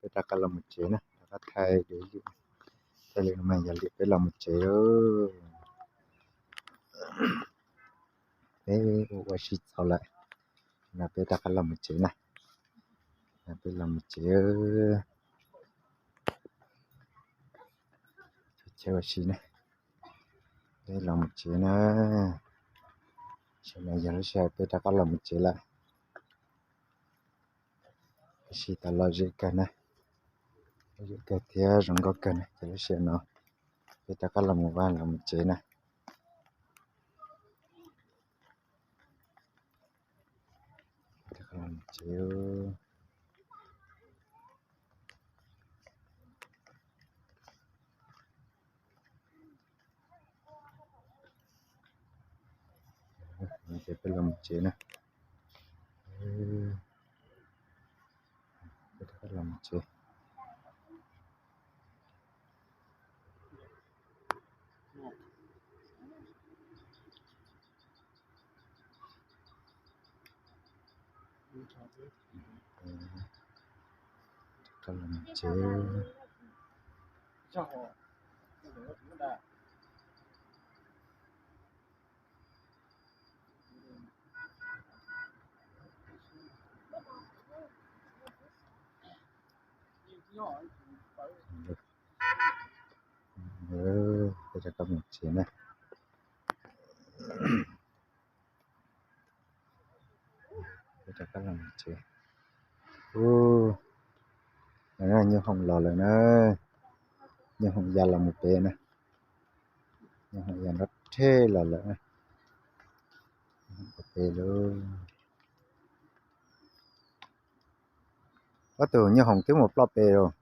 peb rov qab los mus tsev na, rov qab thaij li, thaij li no mas yog li peb los mus tsev lawm. Peb ua ua si txaus lawm, no peb rov qab los mus tsev na, peb los mus tsev. Ua si na, peb los mus tsev na, tam sim no yog lub sij hawm peb rov qab los mus tsev lawm. Tab sis tau lom zem kawg na, lom zem kawg thiab zoo nkauj kawg na, ces lub sij hawm no peb rov qab los mus vaj los mus tsev na. Ces peb los mus tsev na. Peb rov qab los mus tsev. Rov qab los mus tsev. Peb rov qab los mus tsev na. Peb rov qab los mus tsev. Ub, nyoob hoom los lawm na, nyoob hoom ya los mus pem na, nyoob hoom ya nrov rhe los lawm na, pem lawm. Ob tug nyoob hoom twb mus ploj pem lawm.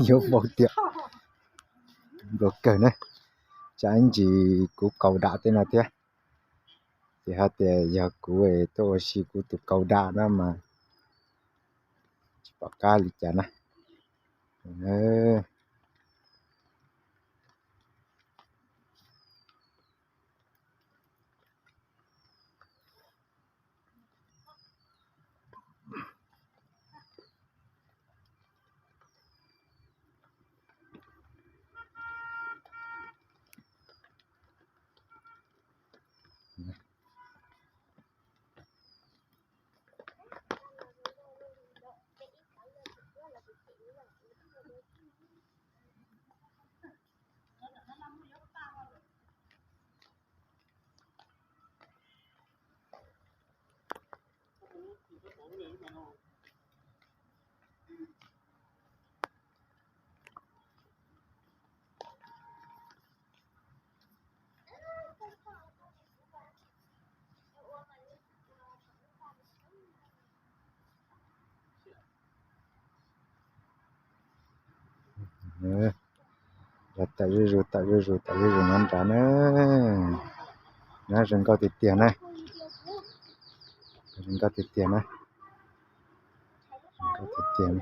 Yuav npau tiag, npau kawg na. Tsam ib ntsis kuv kaus dam tej no thiab, ces hais tias yog kuv es tuaj ua si kuv tus kaus dam no mas tsis pom qab li cas na. Los tawm zuj zus, tawm zuj zus, tawm zuj zus no nrad na. Nyob zoo nkauj tiag tiag na. Zoo nkauj tiag tiag na. Zoo nkauj tiag tiag na.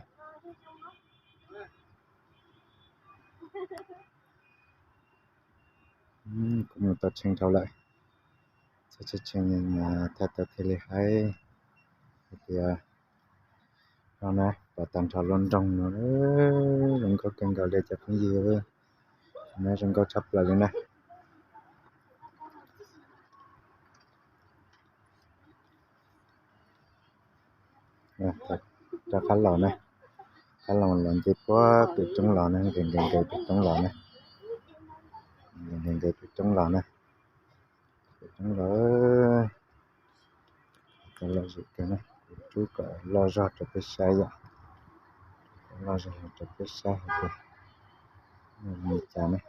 Kuv mus tau tshee dhau lawm, txog tshee tshee thaij tau thiaj li hais tias no na, pom tag nrho luaj nroog no, zoo nkauj kawg nkaus li cov phooj ywg, no zoo nkauj tshaj plaws li na. Rov qab los na, qab los los nce puag pem roob los na, nqes nqes nqes pem roob los na, nqes nqes pem roob los na, pem roob los. Tau lom zem kawg na, kuv rub kom loj zog rau peb saib yom, loj zog rau peb saib hais tias li cas na.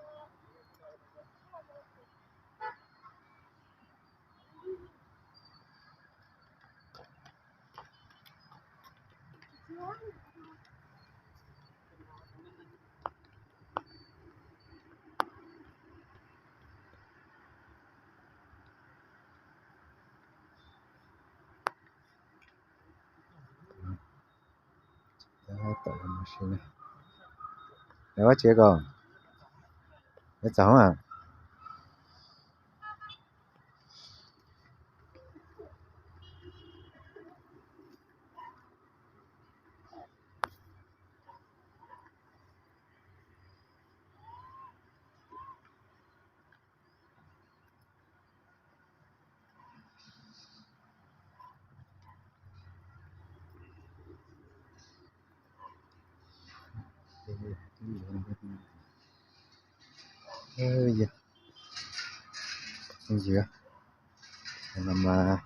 Ua tsev ko, txog a. Yog, no mas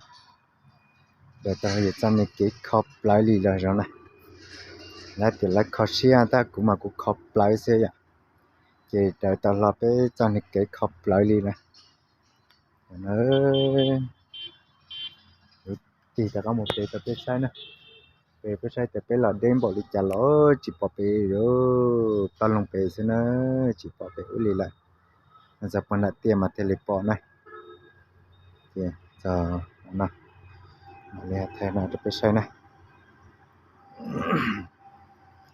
daws tau yawm txoj niag kev kho plawv li los zoo na. Lawv tias lawv kho siab tab kuv mas kuv kho plawv xwb yom. Ces daws tau hlo peb txoj niag kev kho plawv li na. Tig rov qab mus pem rau peb saib na. Peb, peb saib tias peb los deb npaum li cas los tsis pom pem, toj loo pem xwb na, tsis pom pem ub li lawm. Txog puag nram tiaj mas thiaj li pom na. Ces txog no, mam li thaij no rau peb saib na.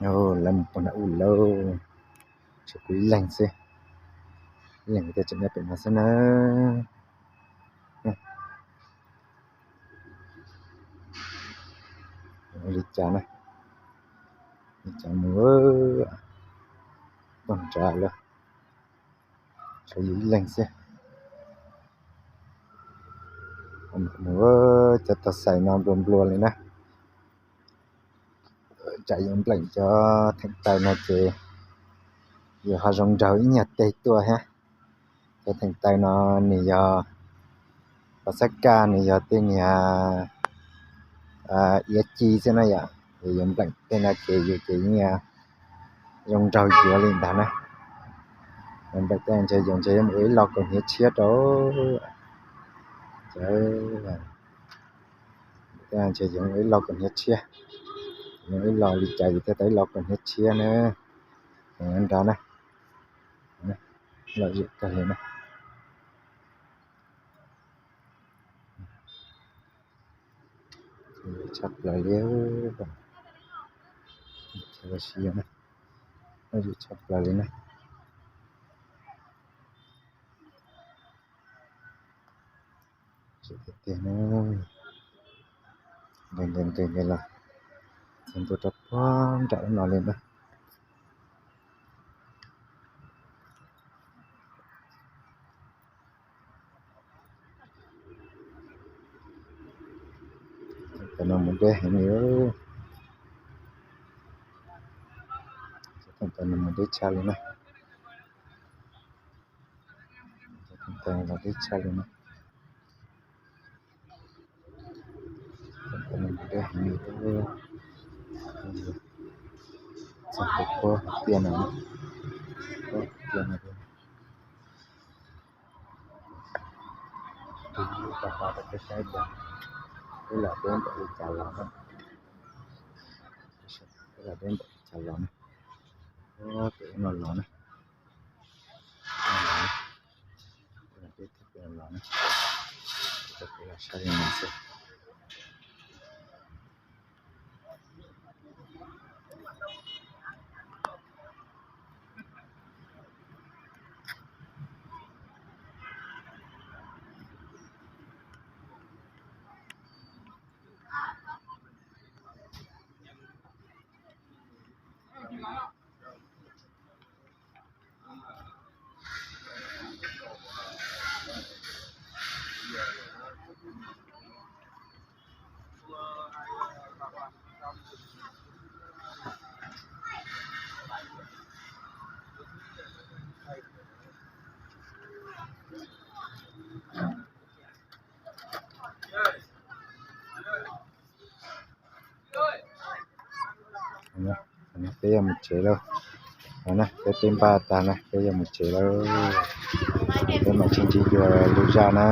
Lawv mus puag nram ub lawm, tshuav kuv ib leeg xwb. Ib leeg thiaj tseem nyob pem no xwb na. Li cas na, li cas mus puag nrad lawm, tshuav yus ib leeg xwb. Mus cov tog xais no nplua nplua li na. Tsam yus npleem cov theem taw no ces yus ho zoo nraug ib nyuag teg tuaj thiab. Cov theem taw no nws yog pas xab kaj, nws yog tej niag iav ci xwb na yom. Yus npleem tej no ces yus ces yeej zoo nraug yuav li ntag na. Yus npleem tej no ntshe yus ntshe yuav mus ua ib lo kaus hniav tshiab rau. Tej no ntshe yus ua ib lo kaus hniav tshiab, yus ua ib lo li cas yus thiaj tau ib lo kaus hniav tshiab na. Nrad na, lom zem kawg li na. Tshaj plaws li, lom zem tshaj plaws li na. Tiag tiag na, nqes nqes nqes los txog ntua rau puag nram ub no li na. Tam no mus deb heev li. Tam no mus deb tshaj li na. Tam no los deb tshaj li na. Txog puag tiaj no, puag tiaj no. Tig lub paj hauv rau peb saib tias peb los deb npaum li cas los na. Peb los deb npaum li cas los na. Pem no los na. Peb los deb thiab peb los na. Rau peb los saib li no xwb. Peb yuav mus tsev lawm. Peb teb npaj tag na, peb yuav mus tsev lawm. Peb mam sib ntsib dua lwm zaj na.